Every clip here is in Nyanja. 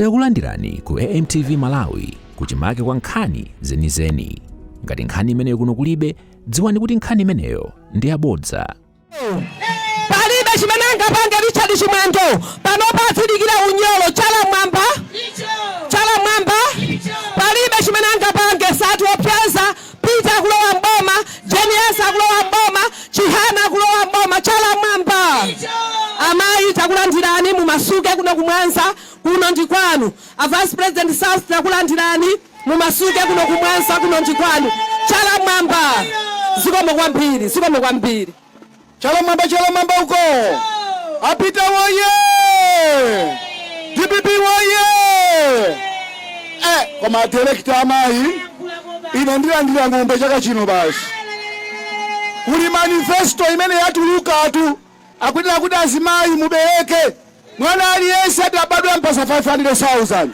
Takulandirani ku AMTV Malawi kuchimake kwa nkhani zenizeni. Ngati nkhani imeneyo kuno kulibe, dziwani kuti nkhani imeneyo ndi yabodza. Palibe chimene angapange Richard Chimwendo panopa, azidikira unyolo. Chala mwamba, chala mwamba, palibe chimene angapange. Satiopseza. Peter akulowa mboma, Jane Ansah akulowa mboma, Chihana akulowa mboma. Chala mwamba. Amayi, takulandirani, mumasuke kuno kumwanza, kuno ndi kwanu. A Vice President South, takulandirani, mumasuke kuno kumwanza, kuno ndi kwanu. Chala mwamba. Zikomo kwambiri, zikomo kwambiri. Chala mwamba, chala mwamba uko. Apita woye! DPP woye! Koma director, amayi, ine ndilandira ng'ombe chaka chino basi. Kuli manifesto imene yatulukatu, akuti azimayi mubereke mwana aliyense ati abadwe mpasa 500,000.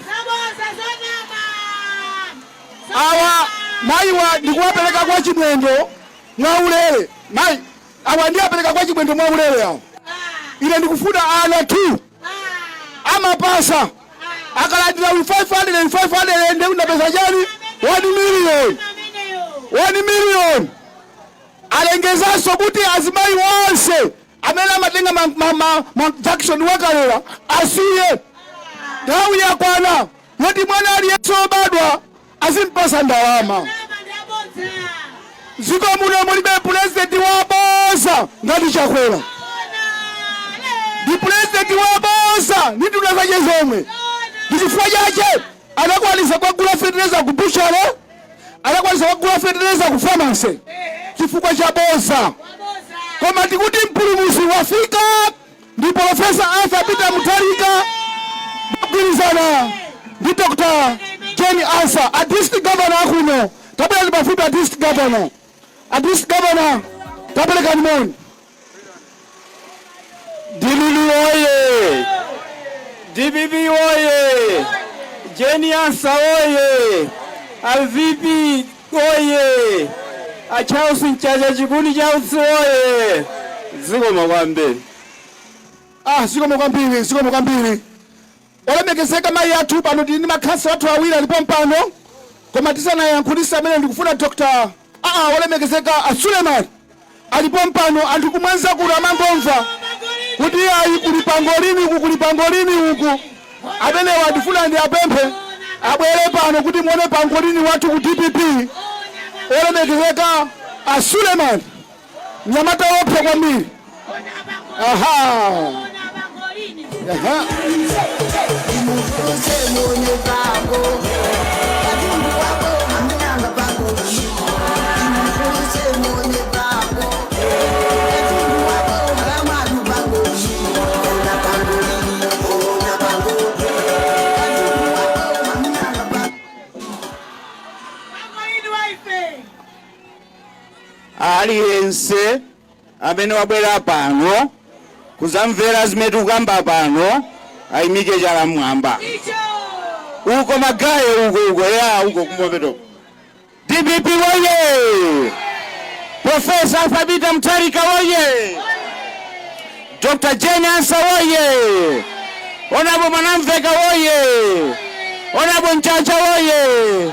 Awa mayiwa ndikuwapereka kwa Chimwendo mwaulere. Mayi awa ndiwapereka kwa Chimwendo mwaulere. Awa ine ndikufuna ana 2 amapasa akalandira 500 500, ndi unapeza chani? 1 million, 1 million. Alengezanso kuti azimayi onse amene amatenga ma injection wakalera asiye. Nthawi yakwana yoti mwana aliyense wobadwa azimpasa ndalama. Dziko muno mulibe purezidenti waboza ngati Chakwera. Ndi purezidenti waboza ndi nduna zache zomwe. Ndi chifukwa chache anakwanisa kukagula fetereza ku butchery, anakwanisa kukagula fetereza ku pharmacy, chifukwa cha boza. Koma tikuti mpulumusi wafika, ndi Professor Arthur Peter Mutharika mogwirizana ndi Dr Jane Ansah. A district governor akuno, tabwerani pafupi. A district governor, a district governor, taperekani moni. DPP woye! DPP woye! Jane Ansah woye! A VP woye! A Charles Mchacha Chikuni Charles woye! Zikomo kwambiri. Ah, zikomo kwambiri, zikomo kwambiri. Olemekezeka mayi athu, pano tili ndi makhansala athu awiri alipo mpano, koma tisanayankhulise amene, ndikufuna Dr. Olemekezeka a Suleiman alipo mpano. Anthu kumwanza kuno amangomva kuti ayi, kuli pangolini uku, kuli pangolini uku. Amenewa ndifuna ndi apemphe abwere pano kuti muone pangolini wathu ku DPP, olemekezeka a Suleiman, mnyamata wopsa kwambiri. Aha, aha. Mutuse munyumbako katundu wako amunanga pangolini. Mutuse munyumbako katundu wako alamwanu pangolini. Ona pangolini, ona pangolini, katundu wako amunanga pangolini. Aliyense amene wabwera pano kuzamvera zimene tikukamba pano ayimike chala mwamba uko, magaye uko, uko ya uko kumapetoko. DPP woye! Professor Arthur Peter Mutharika woye! Dr Jane Ansah woye! Honourable Mwanamveka woye! Honourable Mchacha woye!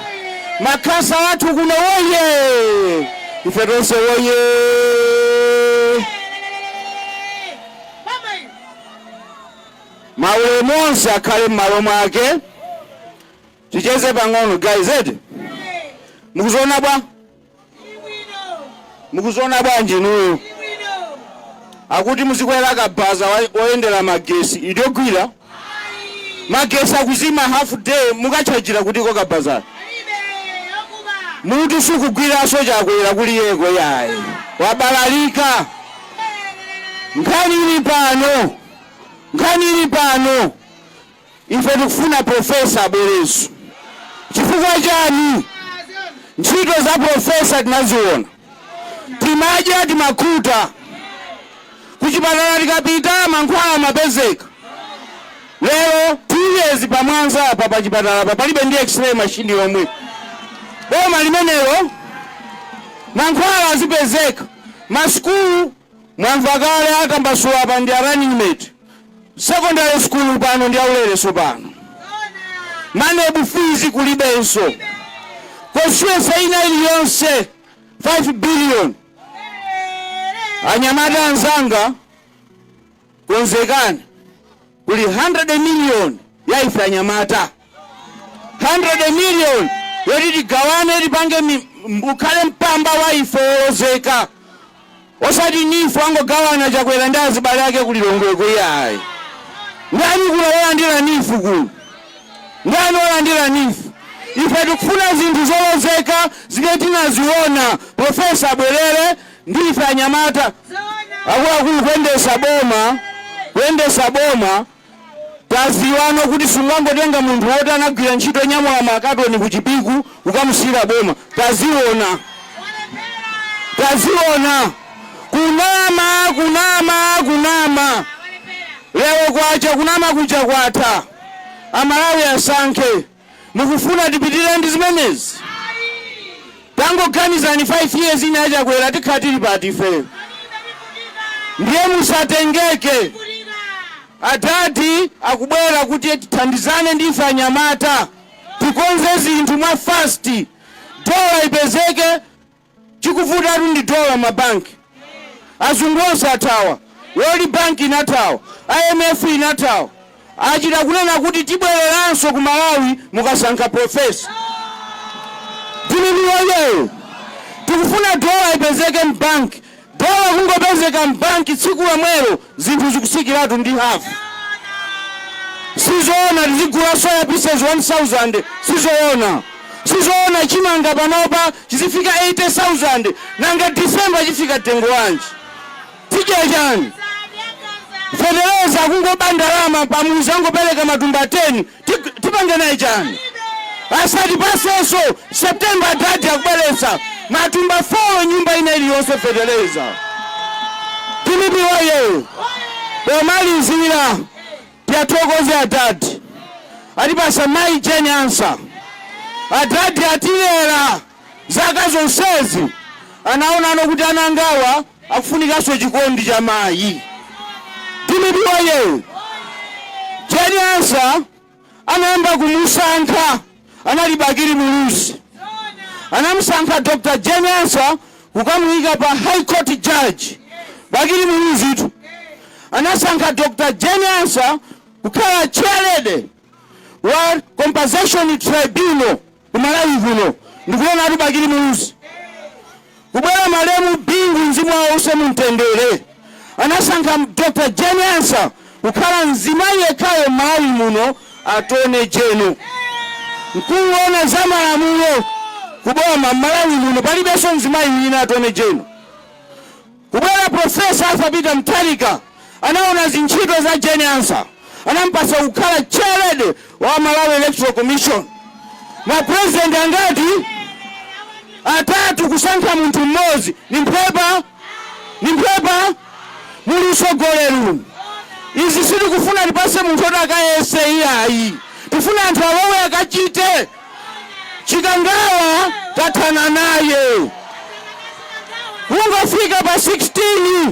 Makhansala athu kuno woye! Ife tonse woye! Maulemu onse akhale m'malo mwake. Ticheze pang'ono, guys, eti mukuziona bwa? Mukuziona bwanji inuyo? Akuti muzikwera kabaza woyendera magesi, idogwira magesi akuzima half day, mukatchajira kutiko kabaza? Mutu sukugwiranso. Chakwera kuliyeko yayi, wabalalika. Nkhani ili pano, nkhani ili pano, ife tikufuna professor abwerenso. Chifukwa chani? Ntchito za professor tinaziona, timadya, timakhuta, kuchipatala tikapita mankhwala amapezeka. Lero 2 years pamwanza apa pachipatala pa palibe ndi X-ray machine yomwe. Boma limenelo mankhwala azipezeka. Masukulu mwamva kale akambasula apa ndi a running mate. Secondary school pano ndi aulere. Pano MANEB fees kulibenso. Constituency ina iliyonse 5 billion. Anyamata anzanga, konzekani, kuli 100 million ya ife anyamata, 100 million yoti tigawane, tipange ukhale mpamba wa ife wolozeka, osati NEEF angogawana Chakwera ndi azibale ake kulilongweko, iyayi. Ndani kuno wolandira NEEF kuno? Ndani wolandira NEEF? Ife tikufuna zinthu zolozeka zimene tinaziona. Professor abwerere ndi ife anyamata. Akuluakulu, kuyendesa boma, kuyendesa boma taziwano kuti sungangotenga munthu woti anagwira ntchito nyamula makatoni ku Chipiku kukamusiyira boma. Taziona, taziona. Kunama, kunama, kunama. Lero kwacha, kunama kuja kwatha. Amalawi asankhe. Mukufuna tipitire ndi zimenezi? Tangoganizani, 5 years ina yaChakwera tikhala tili pati ifeyo? Ndiye musatengeke. Adadi akubwera kuti tithandizane ndife anyamata, tikonze zinthu mwa fast, dola ipezeke. Chikuvutatu ndi dola. Mabanki azungu onse athawa, World Bank inathawa, IMF inathawa. Achita kunena kuti tibwereranso ku Malawi mukasankha Professor. Tililiyoyeyo tikufuna dola ipezeke mbanki. Dola kungopezeka mbanki, tsiku lomwelo zinthu zikusikiratu ndi hafu. Sizoona tizigula soya pieces 1000, sizoona, sizoona. Chimanga panopa chizifika 80,000, nanga December chifika mtengo wanji? Tidya chani? Fetereza akungoba ndalama, pamuzi angopereka matumba 10. Tipange naye chani? Asati pasenso. September dadi akubweretsa matumba 4 nyumba ina iliyonse fetereza. DPP woye! Pomalizira, tiyathokoze adadi atipasa mayi Jane Ansah. Adadi atilera zaka zonsezi, anaonano kuti anangawa akufunikanso chikondi cha mayi. DPP woye! Jane Ansah anayamba kumusankha anali Bakili Muluzi, anamusankha Dr Jane Ansah kukamuyika pa High Court judge. Bakili Muluzitu anasankha Dr Jane Ansah kukhala chairlady wa Compensation Tribunal ku Malawi kuno. Ndikuona atu Bakili Muluzi. Kubwera malemu Bingu, mzimu wawo use mumtendere, anasankha Dr Jane Ansah kukhala mzimayi yekhayo m'Malawi muno Attorney General, mkulu woona za malamulo kuboma. M'Malawi muno palibenso mzimayi wina Attorney General. Kubwera Professor Arthur Peter Mutharika, anaona zintchito za Jane Ansah, anampasa kukhala chairlady wa Malawi Electoral Commission. Mapresident angati? Atatu kusankha munthu mmodzi. Ni mphepa? Ni mphepa? Muli usogoleri. Izi sitikufuna tipase munthu oti akayese, iyayi. Tifuna anthu alowe akachite. Chikangawa tathana naye. Kungofika pa 16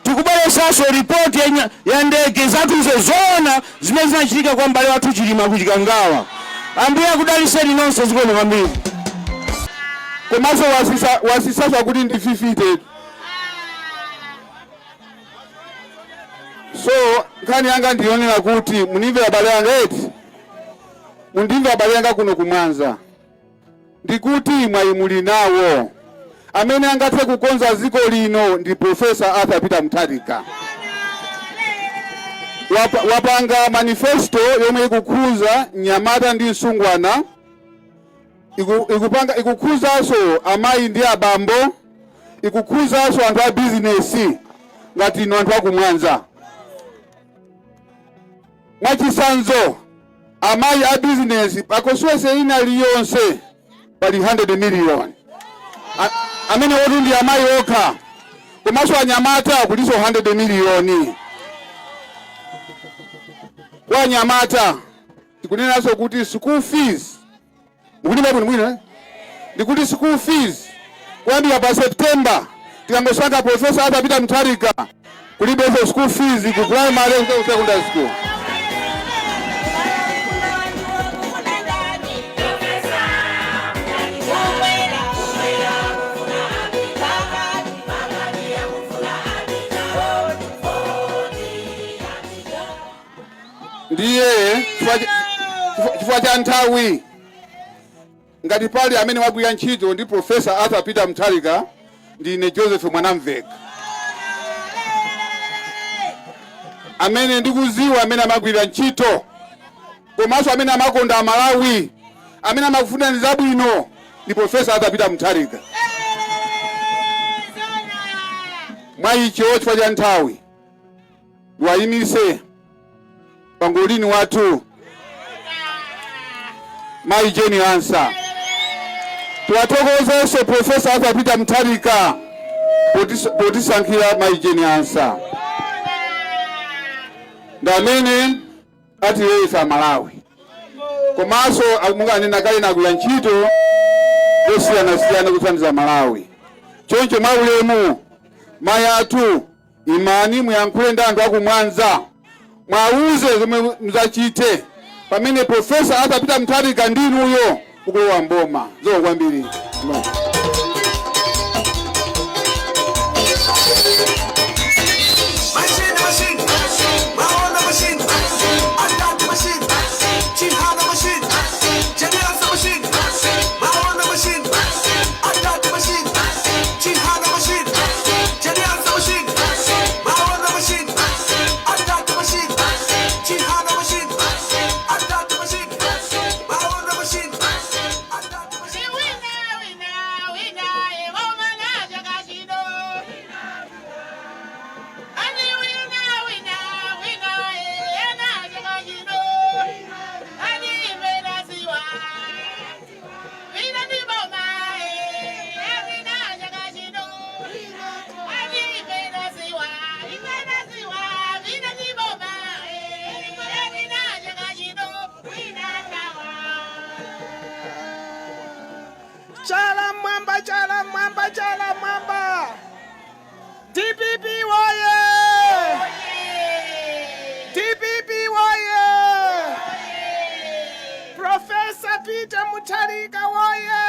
tikubweresanso ripoti ya ndege zathuzo, zoona zimene zinachitika kwa m'bale wathu Chilima kuchikangawa. Ambuye akudaliseni nonse, zikomo kwambiri. Komanso wasisa wasisasa kuti ndi 50. So nkhani yanga ndiyonera kuti munimve abale anga eti, mundimve abale anga kuno kumwanza, ndikuti mwayi muli nawo. Amene angathe kukonza dziko lino ndi Professor Arthur Peter Mutharika. Wapanga manifesto yomwe ikukhuza mnyamata ndi msungwana, ikupanga ikukhuzanso amayi ndi abambo, ikukhuzanso anthu a bizinesi ngati inu anthu akumwanza. Mwachisanzo, amayi a bizinesi pa constituency ina liyonse pali 100 million. Amene woti ndi amayi okha, komanso anyamata kuliso 100 miliyoni. Kwa anyamata tikunenanso kuti school fees, mukulimba bwino bwino, eh? Ndikuti school fees kuyambira pa September, tikangosankha Professor Arthur Peter Mutharika, kulibenso school fees ku primary ku secondary school. Ndiye chifukwa cha nthawi, ngati pali amene wagwira ntchito ndi Professor Arthur Peter Mutharika, ndine Joseph Mwanamveka, amene ndikuziwa amene amagwira ntchito komanso amene amakonda Amalawi, amene amakufunirani zabwino ndi Professor Arthur Peter Mutharika. Mwa icho, chifukwa cha nthawi, ndiwayimise pangolini wathu Mayi Jane Ansah. Tiwathokozenso Professor Arthur Peter Mutharika potisankhira Mayi Jane Ansah, ndi amene atilere ife Amalawi, komanso munganena kale nagwira ntchito zosiyanasiyana kuthandiza Malawi. Choncho mwa ulemu, mayi athu, imani muyankhule ndi anthu akumwanza, mwauze zomwe muzachite pamene Professor Arthur Peter Mutharika ndi inuyo mukulowa mboma. Zikomo kwambiri. Machine, machine, Maona machine, Atati machine, Chihana machine, Jeniasa machine, Maona machine, Atati machine, Chihana machine, Jeniasa machine, Maona machine, Atati machine, Chihana machine, Atati machine, Maona machine, Atati machine. Wina, wina, wina, ebomana chakachino. Ani wina, wina, wina, ena chakachino. Ani imena siwa. Wina ni boma, wina chakachino. Ani imena siwa, imena siwa, wina ni boma, wina chakachino, wina tawa. Chala mwamba, chala mwamba, chala mwamba! DPP woye! DPP woye! Professor Peter Mutharika woye!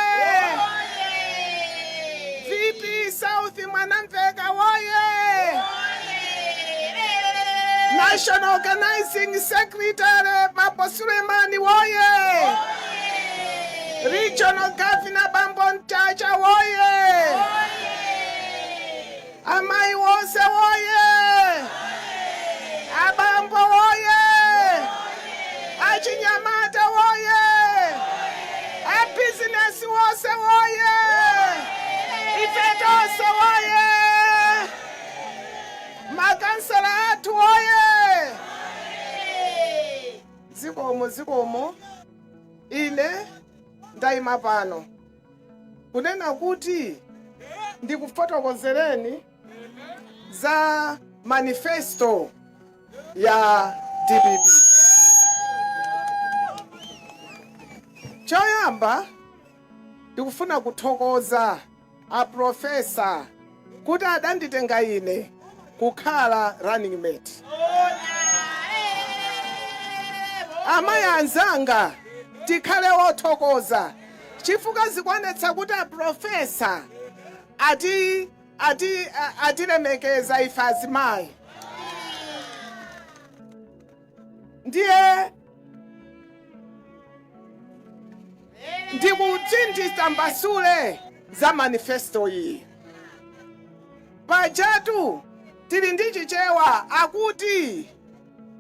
VP South Mwanamveka woye! National Organizing Secretary Bambo Sulemani woye! Regional Governor Bambo Mchacha woye! Amayi wonse woye! Abambo woye! Achinyamata woye! Abizinesi wonse woye! Ife tonse woye! Makansela athu woye! Zikomo, zikomo. Ine ndayima pano kunena kuti ndikufotokozereni za manifesto ya DPP. Choyamba, ndikufuna kuthokoza a professor kuti adanditenga ine kukhala running mate. Amayi anzanga, tikhale othokoza chifukwa zikuonetsa kuti a professor atilemekeza ife azimayi. Ndiye ndikuti nditambasule za manifesto iyi. Pajatu tili ndi Chichewa akuti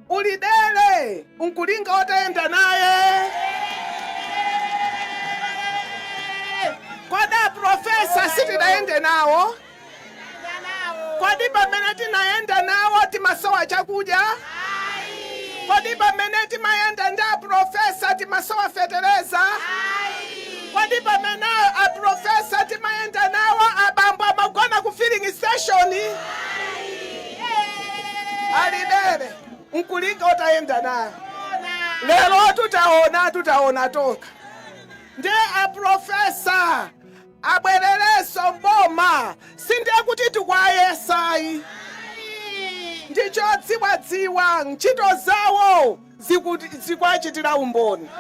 ulidere nkulinga otayenda naye. Kodi aprofesa sitidayende nawo? Kodi pamene tinayenda nawo timasowa chakudya? Kodi pamene timayenda ndi aprofesa timasowa fetereza? Kodi pamene aprofesa timayenda nawo abambo amagona ku filling station? Alidere nkulinga otayenda nayo. Lero tutaona, tutaona toka ndi aprofesa abwererenso mboma, sindiye kuti tikwayesayi, ndichodziwadziwa, ntchito zawo zikuwachitira umboni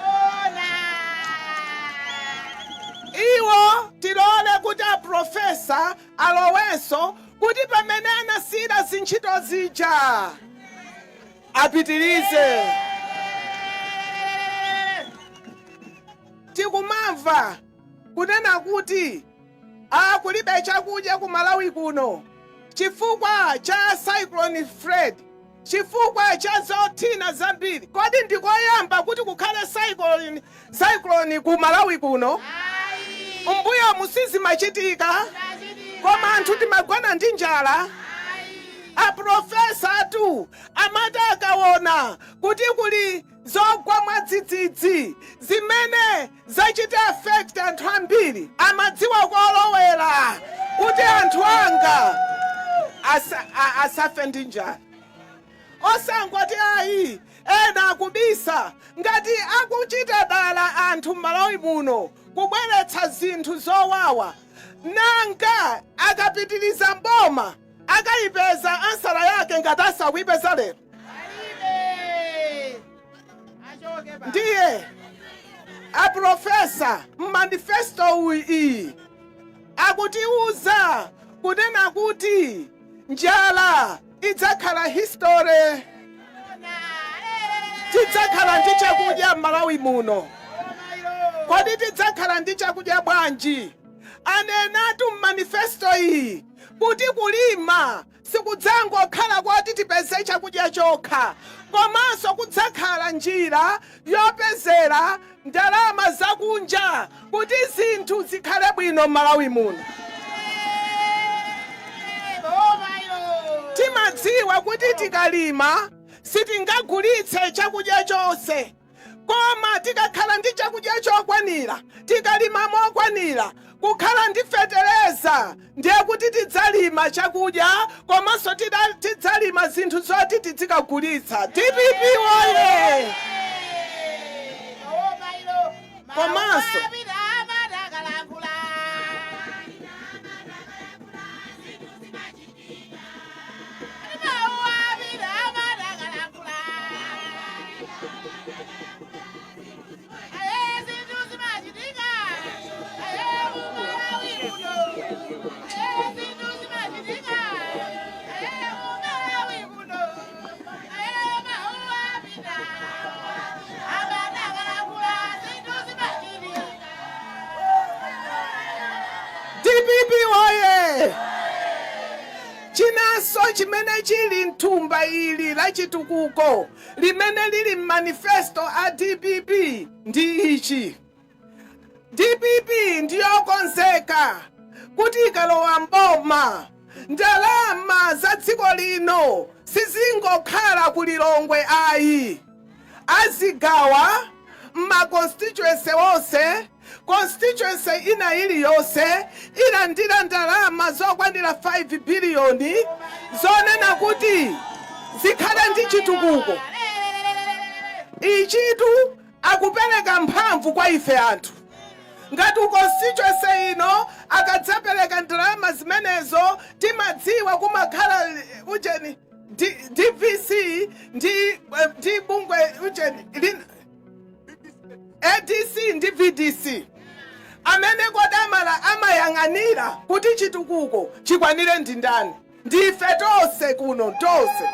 iwo. Tilole kuti aprofesa alowenso kuti pamene anasiyira zintchito zija apitirize. Tikumamva kunena kuti a kulibe chakudya ku Malawi kuno chifukwa cha Cyclone Fred, chifukwa cha zothina zambiri. Kodi ndikoyamba kuti kukhale cyclone ku Malawi kuno? Mbuyomu sizimachitika, koma anthu timagona ndi njala? Aprofesatu amati akaona kuti kuli zogwa mwadzidzidzi zimene zachita affect anthu ambiri, amadziwa kolowera kuti anthu anga asafe ndi njala. Osangoti ayi, ena akubisa. Ngati akuchita dala anthu m'Malawi muno kubweretsa zinthu zowawa, nanga akapitiriza mboma akayipeza answer yake ngati asakuyipeza lero? Ndiye aprofesa mmanifesto iyi akutiuza kunena kuti njala idzakhala history, tidzakhala ndi chakudya m'Malawi muno. Kodi tidzakhala ndi chakudya bwanji? Anenatu mmanifesto iyi kuti kulima sikudzangokhala kuti tipeze chakudya chokha, komanso kudzakhala njira yopezera ndalama zakunja kuti zinthu zikhale bwino m'Malawi muno. Timadziwa kuti tikalima sitingagulitse chakudya chonse, koma tikakhala ndi chakudya chokwanira, tikalima mokwanira, kukhala ndi fetereza, ndiye kuti tidzalima chakudya komanso tidzalima zinthu zoti tidzikagulitsa. DPP woye! Komanso DPP woye! Chinanso chimene chili mthumba ili la chitukuko limene lili mmanifesto a DPP ndi ichi: DPP ndiyokonzeka kuti ikalowa mboma, ndalama za dziko lino sizingokhala ku Lilongwe ayi, azigawa mma constituency onse. Constituency ina iliyonse ilandira ndalama zokwanira 5 biliyoni zonena kuti zikhale ndi chitukuko. Ichitu akupereka mphamvu kwa ife anthu. Ngati constituency ino akadzapereka ndalama zimenezo, timadziwa kumakhala ujeni DVC ndi bungwe ujeni ADC ndi VDC amene kodamala amayang'anira kuti chitukuko chikwanire ndi ndani? Ndife tonse kuno. Tonse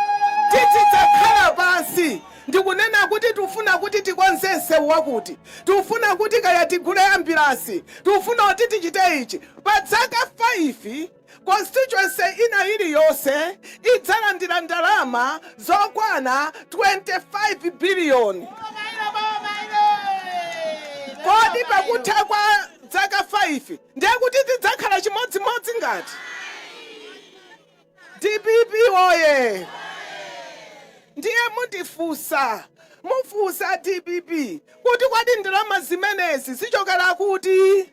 tizidzakhala pansi ndikunena kuti tifuna kuti tikonze msewu wakuti, tifuna kuti kaya tigule ambulance, tifuna kuti tichite ichi. Pa zaka 5, constituency ina iliyonse idzalandira ndalama zokwana 25 biliyoni. Kodi pakutha kwa zaka 5 ndiye kuti tidzakhala chimodzimodzi ngati? DPP woye! Ndiye mundifunsa, mufunsa DPP kuti kodi ndalama zimenezi zichokera kuti?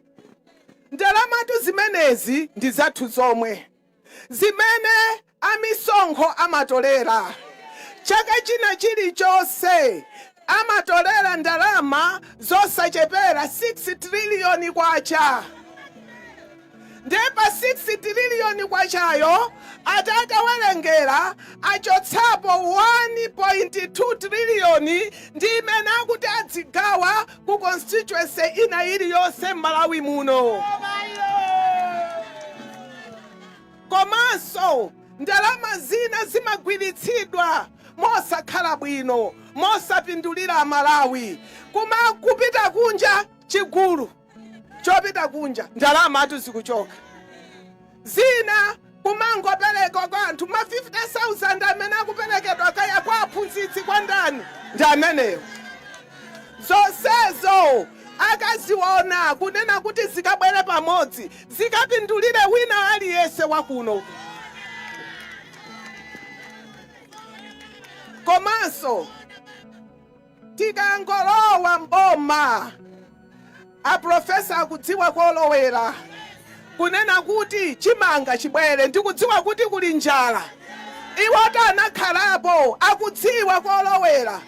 Ndalamatu zimenezi ndi zathu zomwe, zimene amisonkho amatolera chaka china chilichonse. Amatolera ndalama zosachepera 6 triliyoni kwacha. Ndiye pa 6 triliyoni kwachayo atakawerengera, achotsapo 1.2 triliyoni ndi imene akuti adzigawa ku constituency ina iliyonse m'Malawi muno. Komanso ndalama zina zimagwiritsidwa mosakhala bwino, mosapindulira Amalawi, kuma kupita kunja. Chigulu chopita kunja, ndalama atu zikuchoka. Zina kumangopereka kwa anthu ma 50,000 amene akuperekedwa kaya kwa aphunzitsi, kwa ndani, ndi ameneyo. Zonsezo akaziona kunena kuti zikabwere pamodzi, zikapindulire wina aliyense wakuno. Komanso tikangolowa mboma, aprofesa akudziwa kolowera kunena kuti chimanga chibwere, ndikudziwa kuti kuli njala. Iwo anakhalapo, akudziwa kolowera.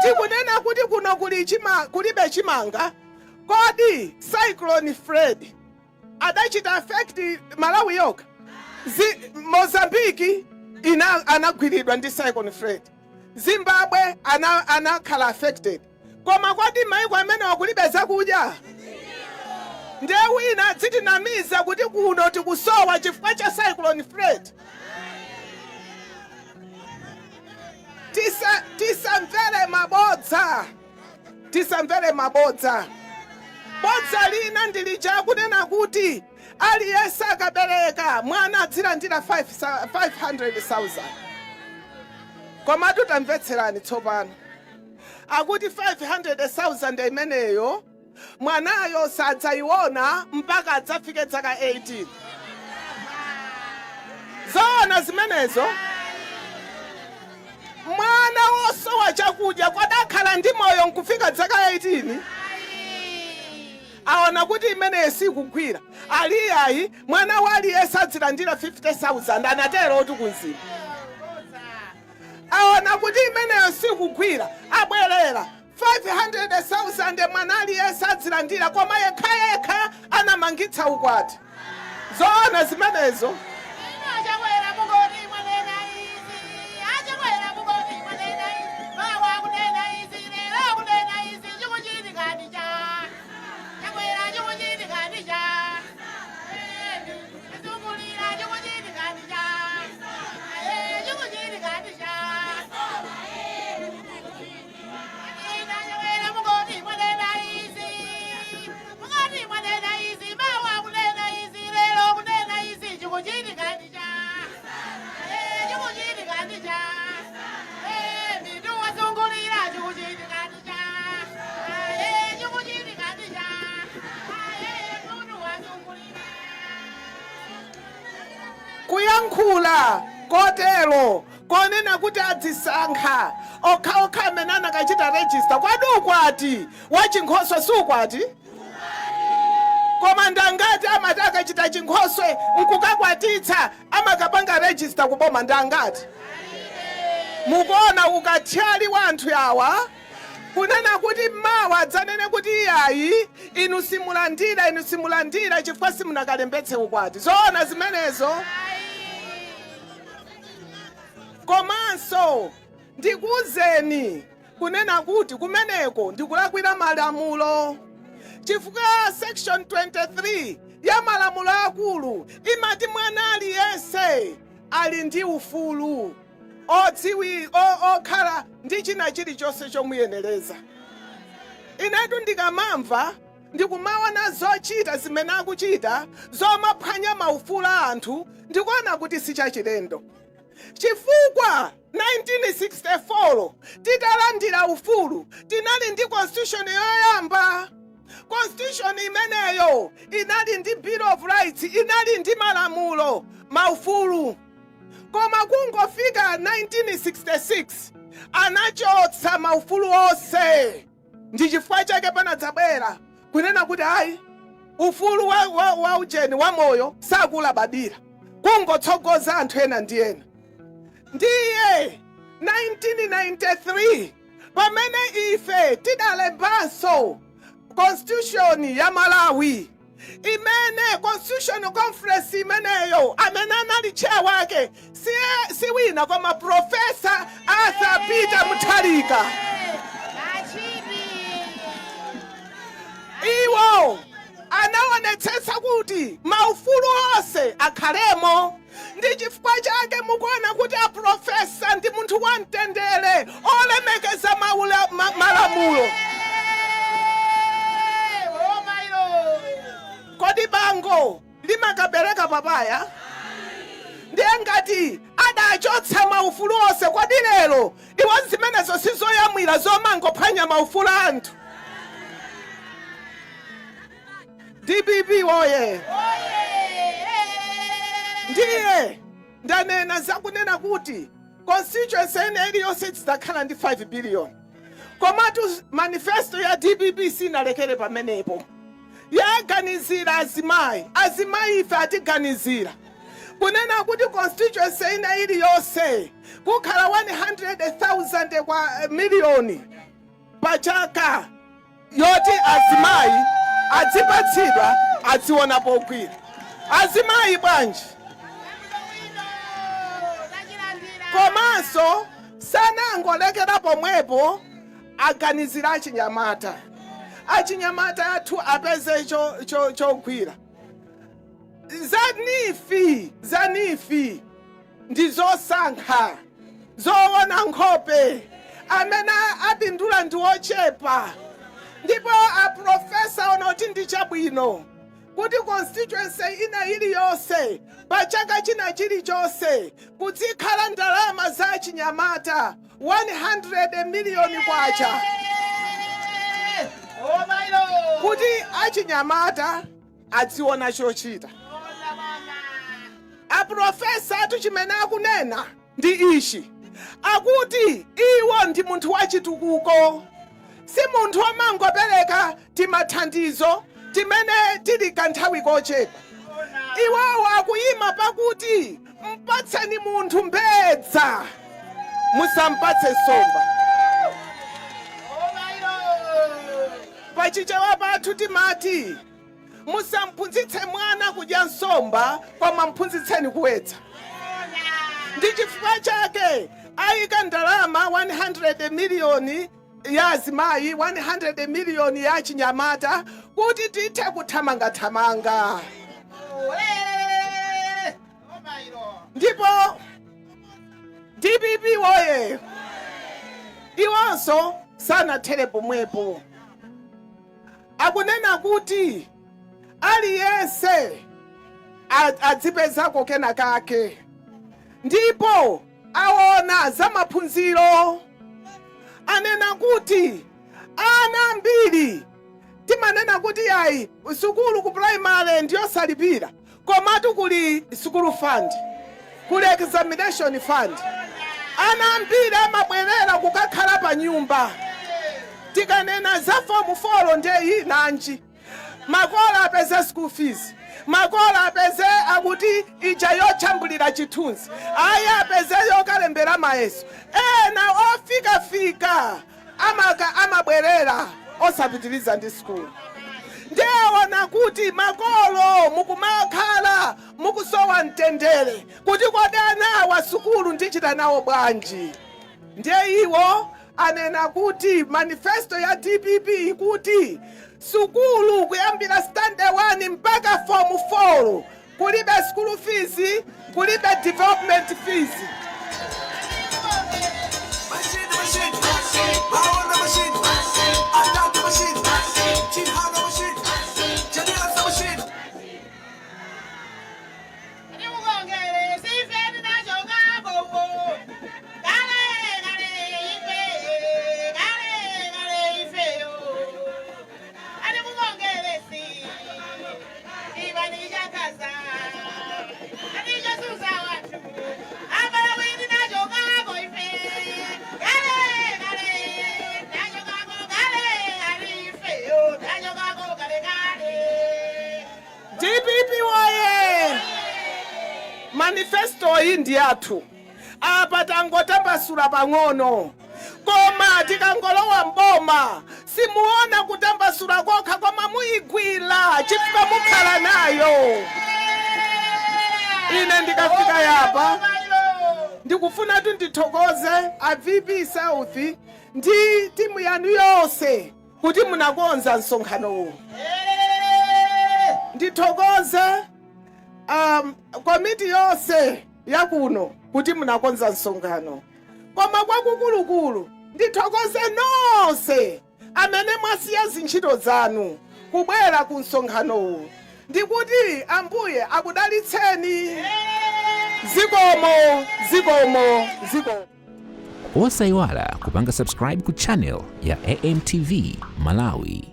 Tikunena kuti kuno kulibe chimanga. Kodi Cyclone Freddy adachita affect Malawi yokha? Mozambiki anagwiridwa ndi Cyclone Freddy, Zimbabwe anakhala affected. Koma kodi maiko amenewa kulibe zakudya? Ndiye wina adzitinamiza kuti kuno tikusowa chifukwa cha Cyclone Freddy? Tisamvere mabodza, tisamvere mabodza. Bodza lina ndilija kunena kuti aliyense akabereka mwana adzilandira 500,000. Komatu tamvetserani tsopano, akuti 500,000 imeneyo mwanayo sadzayiona mpaka adzafike zaka 18. Zoona zimenezo? Mwana wosowa chakudya kwadakhala ndi moyo nkufika zaka 18? Aona kuti imeneyo sikugwira, aliyayi, mwana wa aliyense adzilandira 50,000, anatero oti kunzima. Aona kuti imeneyo sikugwira, abwerera 500,000 mwana aliyense adzilandira, koma yekhayekha anamangitsa ukwati. Zoona zimenezo? Achakwera, mungoti mwanena izi. Achakwera, mungoti mwanena izi, mawa kunena izi, lero kunena izi, chikuchitika ndi cha Chakwera, chikuchitika ndi cha Zungulira, chikuchitika ndi cha chikuchitika ndi cha Achakwera, mungoti mwanena izi, mungoti mwanena izi, mawa kunena izi, lero kunena izi, chikuchitika ndi cha chikuchitika ndi cha mitu wazungulira, chikuchitika ndi cha chikuchitika ndi cha mutu wazungulira. Kuyankhula kotero konena kuti adzisankha okhaokha amene anakachita register, kwadi ukwati wachinkhoswe si ukwati? Koma ndangati amati akachita chinkhoswe nkukakwatitsa amakapanga register kuboma? Ndangati? Mukuona ukathyali wa anthu awa, kunena kuti mawa adzanene kuti iyayi, inu simulandira, inu simulandira chifukwa simunakalembetse ukwati. Zoona zimenezo? Komanso ndikuwuzeni kunena kuti kumeneko ndikulakwira malamulo, chifukwa section 23 ya malamulo akulu imati mwana aliyense ali ndi ufulu odziwi okhala ndi china chilichonse chomuyenereza. Inetu ndikamamva, ndikumaona zochita zimene akuchita zomaphwanya maufulu a anthu, ndikuona kuti sichachilendo, chifukwa 1964 titalandira ufulu tinali ndi constitution yoyamba. Constitution imeneyo inali ndi Bill of Rights, inali ndi malamulo, maufulu. Koma kungofika 1966 anachotsa maufulu onse. Ndi chifukwa chake panadzabwera kunena kuti ayi, ufulu wa ujeni wa moyo sakulabadira, kungotsogoza anthu ena ndi ena. Ndiye 1993 pamene ife tidalembanso constitution ya Malawi, imene Constitution Conference imeneyo amene anali chair wake si wina koma Professor Arthur Peter Mutharika. Iwo anaonetsetsa kuti maufulu onse akhalemo. Ndi chifukwa chake mukuona kuti aprofesa ndi munthu wamtendere, olemekeza malamulo. mapapaya? Ndiye ngati adachotsa maufulu onse, kodi lero iwo zimenezo sizoyamwira zomangophwanya maufulu a anthu? DPP woye! Ndiye ndanena zakunena kuti constituency ina iliyonse idzakhala ndi 5 billion. Komatu manifesto ya DPP sinalekere pamenepo. Yaganizira azimayi. Azimayi ife atiganizira. Kunena kuti constituency ina iliyonse kukhala 100,000 kwa miliyoni pa chaka yoti azimayi adzipatsidwa adziona pogwira. Azimayi bwanji? Komanso sanangolekera pomwepo, aganizira achinyamata. Achinyamata athu apeze chogwira. Za NEEF, za NEEF ndi zosankha zoona nkhope, amene apindula ndi ochepa. Ndipo a professor aona kuti ndi chabwino kuti constituency ina iliyonse pa chaka china chilichonse kudzikhala ndalama za achinyamata 100 miliyoni kwacha kuti achinyamata adziona chochita. Aprofesa athu chimene akunena ndi ichi, akuti iwo ndi munthu wachitukuko, si munthu womangopereka timathandizo timene tili kanthawi kochepa. Iwowo akuyima pakuti mpatseni munthu mbedza, musampatse nsomba. Pachichewa pathu timati musamphunzitse mwana kudya nsomba, koma mphunzitseni kuwedza. Ndi chifukwa chake ayika ndalama 100 miliyoni ya azimayi, 100 miliyoni ya achinyamata kuti tithe kuthamangathamanga. Ndipo DPP woye! Iwonso sanathere pomwepo, akunena kuti aliyense adzipezako kena kake, ndipo aona za maphunziro. Anena kuti ana ambiri timanena kuti yayi, sukulu ku primary ndiyosalipira, komatu kuli school fund, kuli examination fund. Ana ambiri amabwerera kukakhala pa nyumba. Tikanena za form 4 ndiye nanji makolo apeze school fees, makolo apeze akuti ija yotchambulira chithunzi, ayi, apeze yokalembera mayeso. Ena ofikafika amaka amabwerera osapitiriza ndi sukulu. Ndiye kuti makolo mukumakhala mukusowa mtendere kuti kodi anawa sukulu ndichita nawo bwanji? Ndiye iwo anena kuti manifesto ya DPP ikuti sukulu kuyambira standard 1 mpaka form 4 kulibe school fees, kulibe development fees. Machine, machine, Maona machine, Adati machine, Chihana machine, Chadiasa machine. DPP woye! Manifesto iyi ndi yathu. Apa tangotambasula pang'ono, koma tikangolowa mboma simuona kutambasula kokha, koma muyigwira chifukwa mukhala nayo. Ine ndikafika yapa ndikufuna tu ndithokoze a VP South ndi timu yanu yonse kuti munakonza msonkhano uwu. Ndithokoze komiti yonse yakuno kuti munakonza msonkhano, koma kwakukulukulu ndithokoze nonse amene mwasiya zintchito zanu kubwera ku msonkhano uwu. Ndikuti Ambuye akudalitseni. Zikomo, zikomo, zikomo. Osayiwala kupanga subscribe ku channel ya AMTV Malawi.